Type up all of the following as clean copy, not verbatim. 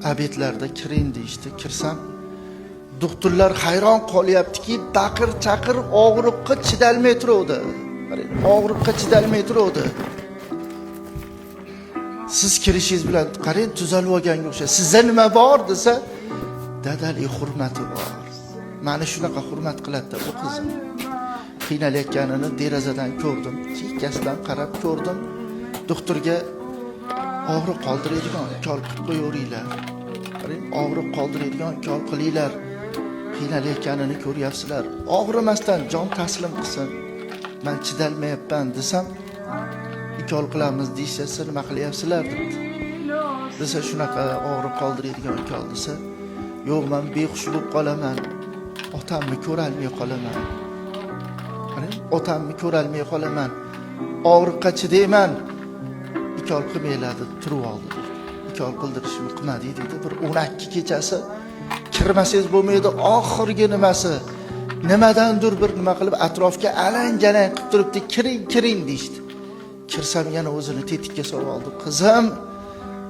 Обедlarda kiring deyishdi. Kirsam, doktorlar hayron qolyaptiki, baqir chaqir og'riqqa chidalmay turuvdi. Qarang, og'riqqa chidalmay turuvdi. Siz kirishingiz bilan, qarang, tuzalib olganga o'xshaydi. Sizda nima bor desa, dadalik hurmati bor. Mani shunaqa hurmat qiladi bu qizim. Qiynalayotganini derazadan ko'rdim, chekkasidan qarab ko'rdim. Doktorga og'riq qoldiradigan ukol qilib qo'yaveringlar. Qarang, og'riq qoldiradigan ukol qilinglar. Qiynalayotganini ko'ryapsizlar. Og'rimasdan jon taslim qilsin. Men chidalmayapman desam, ukol qilamiz deyishsa, nima qilyapsizlar debdi. Desa, shunaqa og'riq qoldiradigan ukol desa, yo'q, men behush bo'lib qolaman. Otamni ko'rolmay qolaman. Qarang, otamni ko'rolmay qolaman. Og'riqqa chidayman. Ukol qilmanglar deb turib oldi. Ukol qildirishni qilmadik dedi. Bir 12 kechasi kirmasangiz bo'lmaydi, oxirgi nimasi. Nimadandir bir nima qilib atrofga alang-jalang qilib turibdi, kiring, kiring deyishdi. Kirsam yana o'zini tetikka solib oldi. Qizim,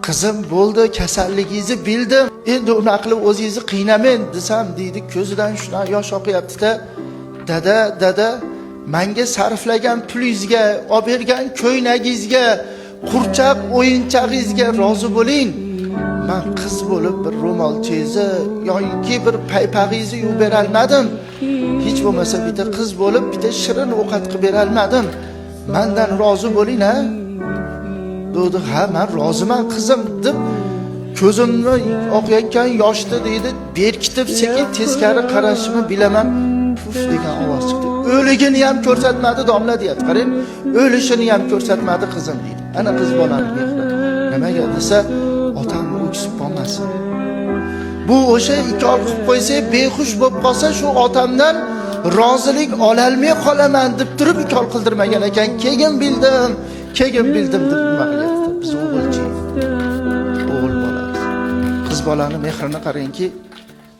qizim bo'ldi, kasalligingizni bildim. Endi unaqa qilib o'zingizni qiynamang desam deydi, ko'zidan shunaqa yosh oqyapti-da. Dada, dada, menga sarflagan pulingizga, olib bergan ko'ynagingizga, qurchaq o'yinchog'ingizga rozi bo'ling. Men qiz bo'lib bir ro'molchangizni yoki bir paypag'ingizni yuvib berolmadim. Hech bo'lmasa bitta qiz bo'lib bitta shirin ovqat qilib berolmadim. Mendan rozi bo'ling, ha? Dedi, ha, men roziman qizim deb ko'zimni oqayotgan yoshni deydi, berkitib sekin teskari qarashimni bilaman. Puf degan ovoz chiqdi. O'ligini ham ko'rsatmadi domla deyapti. Qarang, o'lishini ham ko'rsatmadi qizim deydi. Ana qiz bolani mehri. Nimaga desa, otam o'ksib qolmasin. Bu o'sha ukol qilib qo'ysak, behush bo'lib qolsa, shu otamdan rozilik ololmay qolaman deb turib ukol qildirmagan ekan. Keyin bildim, keyin bildim deb nima qilyapti. Biz o'g'ilchi, o'g'il bolamiz. Qiz bolani mehrini qarangki,